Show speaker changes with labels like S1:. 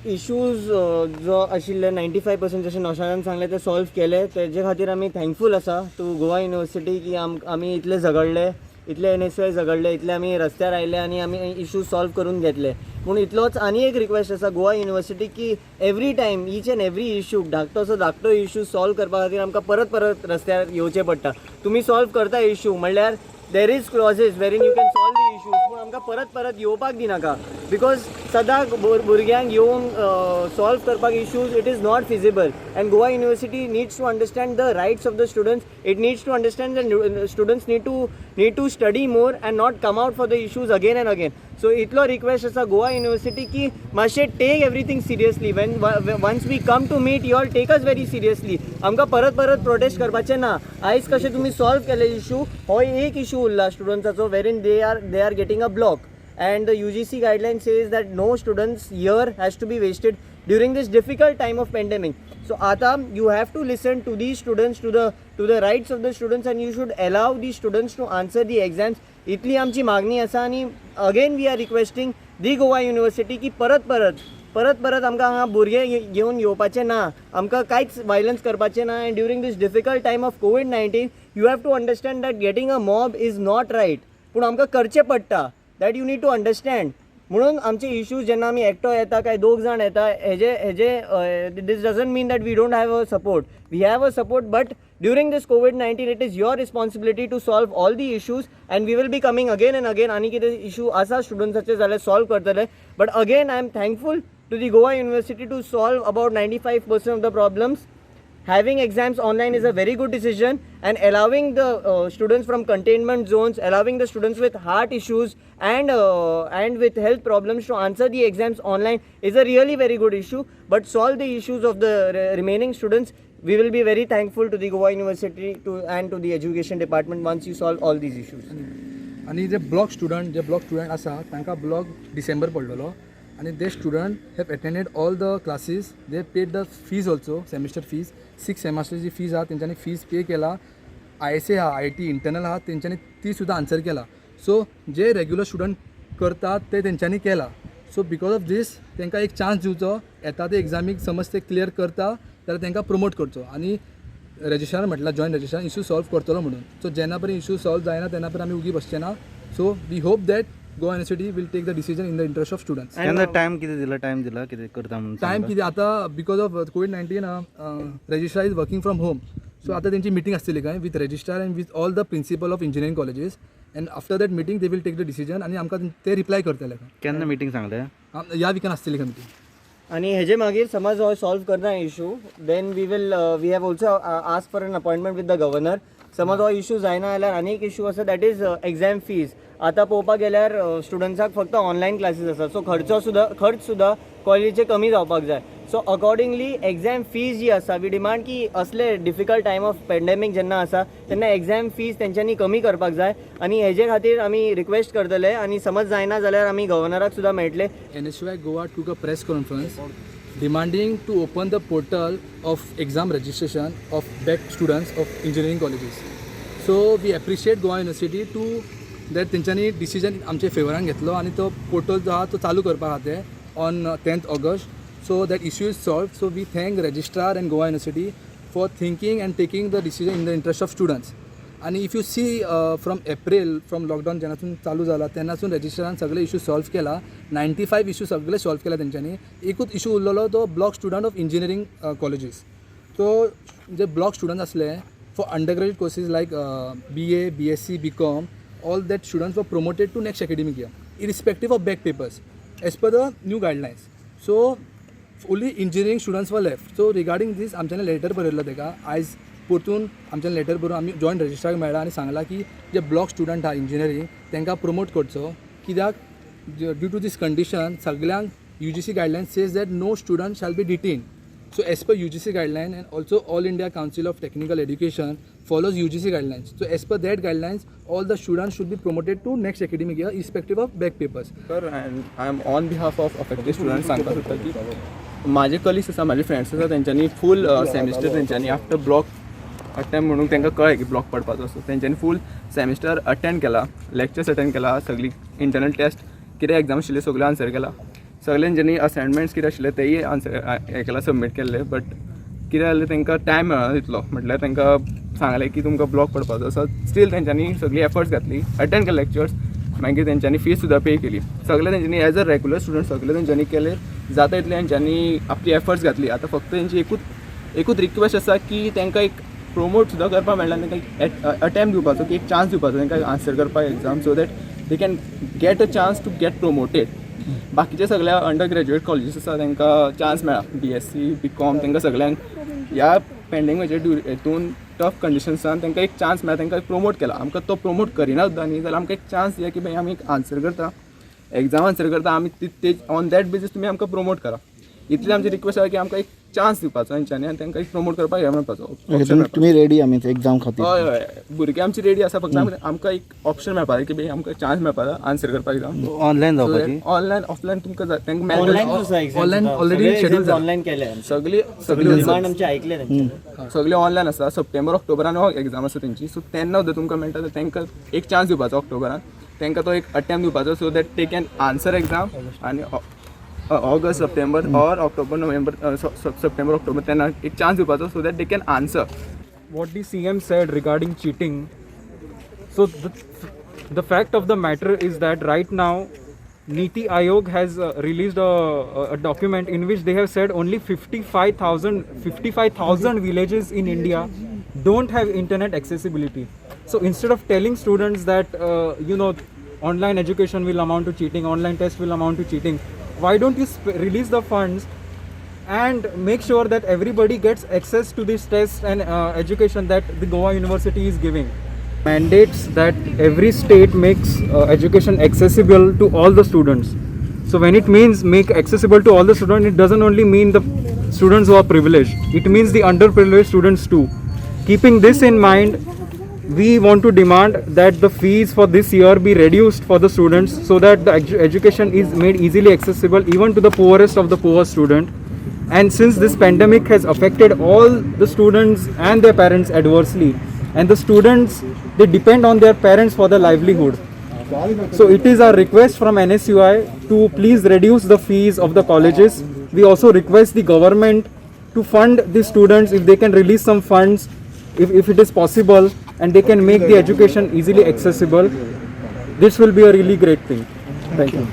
S1: Issues जो आशिल्ले 95%, जशें नौशादान सांगलें, ते सॉल्व केले. तेजे खातीर आमी थँकफूल आसा टू गोवा युनिवर्सिटी की आमी इतले झगडले, इतले एनएसयूआय झगडले, इतले आमी रस्त्यार आयले आनी आमी इशूज सॉल्व करून घेतले. पूण इतलोच आनी एक रिक्वेस्ट आसा गोवा युनिवर्सिटी की every time, each and every issue, धाकटोसो धाकटो इशू सॉल्व करपा खातीर आमकां परत परत रस्त्यार येवचें पडटा. तुमी सॉल्व करता इशू म्हणल्यार there is clauses wherein you can solve the issues, पूण आमकां परत परत येवपाक दिनाका, because सदां भुरग्यांक येवन सॉल्व करपाक issues, it is not feasible. And Goa University needs to understand the rights of the students. It needs to understand the students need to study more and not come out for the issues again and again. So इतलो request आसा Goa university की मातशें take everything seriously. When once we come to meet you all, take us very seriously. आमकां परत परत protest करपाचें ना. आयज कशें तुमी सॉल्व केले इशू, हो एक इशू उरला स्टुडंट्साचो wherein they are getting a block, and the UGC guideline says that no student's year has to be wasted during this difficult time of pandemic. So आता you have to listen to these students, to the rights of the students, and you should allow these students to answer the exams. इतली आमची मागणी आसा. आनी again we are requesting the Goa University की परत परत परत परत आमकां हांगा भुरगे घेवन येवपाचें ना, आमकां कांयच वायलन्स करपाचें ना. And during this difficult time of COVID-19, you have to understand that getting a mob is not right, पूण आमकां करचें पडटा. That you need to understand. म्हणून आमचे इश्यूज जेन्ना आमी एकटो येता काय दोग जाण येता, हेजे this doesn't mean that we don't have a support. We have a support, but during this COVID-19, it is your responsibility to solve all the issues, and we will be coming again and again. आनी कितें issue आसा स्टुडंट्साचे जाल्यार solve करतले. But again, I am thankful to the Goa University to solve about 95% of the problems. Having exams online is a very good decision, and allowing the students from containment zones, allowing the students with heart issues and with health problems to answer the exams online is a really very good issue. But solve the issues of the remaining students. We will be very thankful to the Goa University to and to the education department once you solve all these issues.
S2: आनी जे block student आसा, तांकां block डिसेंबर पडलेलो आनी they student have attended all the classes. They paid the fees also, semester fees. Six सेमेस्टरची fees आहा, तेंच्यांनी fees pay केला. I S A आहा, IT internal आहा, तेंच्यांनी ती सुद्दां आन्सर केला. सो जे रेग्युलर स्टुडंट करतात ते तेंच्यांनी केला. सो because of these तांकां एक चान्स दिवचो. येता ते एग्जामीक समज ते क्लियर करता जाल्यार तांकां प्रमोट करचो. आनी रजिस्ट्रार म्हटल्यार जॉयंट रजिस्ट्रार इशू सॉल्व करतलो म्हणून. सो जेन्ना पर्यंत इशू सॉल्व जायना, तेन्ना पर्यंत आमी उगी बसचे ना. So we hope that Goa University will take the decision in the interest of students.
S3: केन्ना टायम कितें दिला, टायम दिला कितें करता म्हणून?
S2: टायम कितें आतां, because of COVID-19, registrar is working from home, so आतां तेंची मिटींग आसतली खंय with registrar and with all the principal of engineering colleges, and after that meeting they will take the decision आनी आमकां ते रिप्लाय करतले.
S3: केन्ना मिटींग सांगले?
S2: ह्या विकान आसतली खंय मिटींग.
S1: आणि हेजे मागीर समज हो सॉल्व करना issue, then we have also ask for an appointment with the governor. समज हो इशू जायना जाल्यार आनी एक इशू आसा, that is exam fees. आतां पळोवपाक गेल्यार स्टुडंट्साक फक्त ऑनलायन क्लासीस आसा, सो खर्चो सुद्दां, खर्च सुद्दां कॉलेजीचे कमी जावपाक जाय. सो अकॉर्डिंगली एग्जाम फीज जी आसा, we demand की असले डिफिकल्ट टायम ऑफ पेंडेमीक जेन्ना आसा तेन्ना एग्जाम फीज तेंच्यांनी कमी करपाक जाय. आनी हेजे खातीर आमी रिक्वेस्ट करतले आनी समज जायना जाल्यार आमी गव्हर्नराक सुद्दां मेळटले.
S2: NSUI Goa took a press conference demanding to open the portal of exam registration of back students of engineering colleges. So we appreciate Goa University to that तेंच्यांनी डिसिजन आमचे फेवरान घेतलो आनी तो पोर्टल जो आहा तो चालू करपा खातीर on 10th August. So that issue is solved. So we thank registrar and Goa University for thinking and taking the decision in the interest of students. आनी if you see from April, from lockdown जेन्नासून चालू जाला, तेन्नासून रजिस्ट्रारान सगळे issue solve केला. 95 issue सगळे solve केला तेंच्यांनी. एकूच issue उरलेलो, तो block student of engineering colleges. तो जे ब्लॉक स्टुडंट आसले for under graduate courses like BA, BSc, BCom, all that students were promoted to next academic year irrespective of back papers as per the new guidelines. So only engineering students were left. So regarding this आमच्यानी letter बरयल्लो तेका. आयज परतून आमच्यान letter बरोवन आमी joint रजिस्ट्राक मेळ्ळा आनी सांगलां की जे ब्लॉक स्टुडंट आहा इंजिनियरींग, तांकां प्रमोट करचो, कित्याक ड्यू टू these condition सगळ्यांक UGC guideline says that no student shall be detain. So as per UGC guideline, and also All India Council of Technical Education follows UGC guidelines. So as per that guidelines, all the students should be promoted to next academic year irrespective of back papers.
S4: Sir, I am on behalf of affected student सांगपाक सोदता की म्हाजे colleagues आसा, म्हाजे friends आसा, तेंच्यांनी फूल semester तेंच्यांनी after block attempt म्हणून तांकां कळ्ळें की ब्लॉक पडपाचो आसा, तेंच्यांनी फूल सेमिस्टर अटेंड केला, लेक्चर्स अटेंड केला, सगळी इंटरनल टेस्ट कितें एग्जाम आशिल्ले सगळ्यो आन्सर केला. सगळे तेंच्यांनी असायनमेंट्स कितें आशिल्ले तेय आन्सर हें केला, सबमीट केल्ले. बट कितें जालें, तांकां टायम मेळना तितलो. म्हटल्यार तांकां सांगलें की तुमकां ब्लॉक पडपाचो आसा, स्टील तेंच्यांनी सगळी एफर्ट्स घातली, अटेंड केले लेक्चर्स, मागीर तेंच्यांनी फीस सुद्दां पे केली. सगळें तेंच्यांनी एज अ रेगुलर स्टुडंट सगळें तेंच्यांनी केलें, जाता इतलें तेंच्यांनी आपली एफर्ट्स घातली. आतां फक्त तेंची एकूच एकूच रिक्वेस्ट आसा की तांकां एक प्रोमोट सुद्दां करपाक मेळना, तांकां एक अटेम्प्ट दिवपाचो, की एक चान्स दिवपाचो तांकां आन्सर करपाक exam, so that they can get a chance to get promoted. बाकीचे सगळ्या अंडर ग्रॅज्युएट कॉलेजीस आसा, तांकां चान्स मेळ्ळा, बीएससी, बीकॉम, तांकां सगळ्यांक ह्या पेंडींगाचे हेतून टफ कंडिशन्सान तांकां एक चान्स मेळ्ळा, तांकां प्रोमोट केला. आमकां तो प्रोमोट करिना सुद्दां न्ही जाल्यार आमकां एक चान्स दिया की भाई आमी एक आन्सर करता, एग्जाम आन्सर करता आमी, ते ऑन that basis तुमी आमकां प्रोमोट करा. इतली आमची रिक्वेस्ट आसा की आमकां एक चान्स दिवपाचो हेंच्यांनी आनी तांकां एक प्रमोट करपाक हें मेळपाचो option मेळपाचो.
S3: तुमी रेडी आमी एक्झाम खातीर?
S4: हय हय, भुरगे आमची रेडी आसा. फक्त आमकां एक ऑप्शन मेळपाक जाय की भाई आमकां चान्स मेळपाक जाय आन्सर करपाक एक्झाम.
S3: ऑनलायन जावपाची?
S4: ऑनलायन, ऑफलायन तुमकां जाय तांकां
S1: ऑनलायन
S4: मेळटा.
S2: Online already schedule जाला.
S1: ऑनलायन केले.
S4: सगळी सगळी
S1: डिमांड आमची ऐकले तेंच्यानी.
S4: सगळे ऑनलायन आसा. सप्टेंबर ऑक्टोबरान एग्जाम आसा तेंची, सो तेन्ना सुद्दां तुमकां मेळटा तर तांकां एक चान्स दिवपाचो ऑक्टोबरान, तांकां तो एक अटेम्प्ट दिवपाचो, so that they can answer exam. आनी August, September or October, November, September, October तेन्ना एक चान्स दिवपाचो, so that they can answer.
S5: What the CM said regarding cheating. So the fact of the matter is that right now Niti Aayog has released a document in which they have said only 55,000 villages in India don't have internet accessibility. So instead of telling students that online education will amount to cheating, online test will amount to cheating, why don't you release the funds and make sure that everybody gets access to this test and education that the Goa University is giving? Mandates that every state makes education accessible to all the students. So when it means make accessible to all the students, it doesn't only mean the students who are privileged. It means the underprivileged students too. Keeping this in mind, we want to demand that the fees for this year be reduced for the students so that the education is made easily accessible even to the poorest of the poor student. And since this pandemic has affected all the students and their parents adversely, and the students, they depend on their parents for their livelihood, so it is our request from NSUI to please reduce the fees of the colleges. We also request the government to fund the students if they can release some funds, if it is possible, and they can make the education easily accessible. This will be a really great thing. Thank you.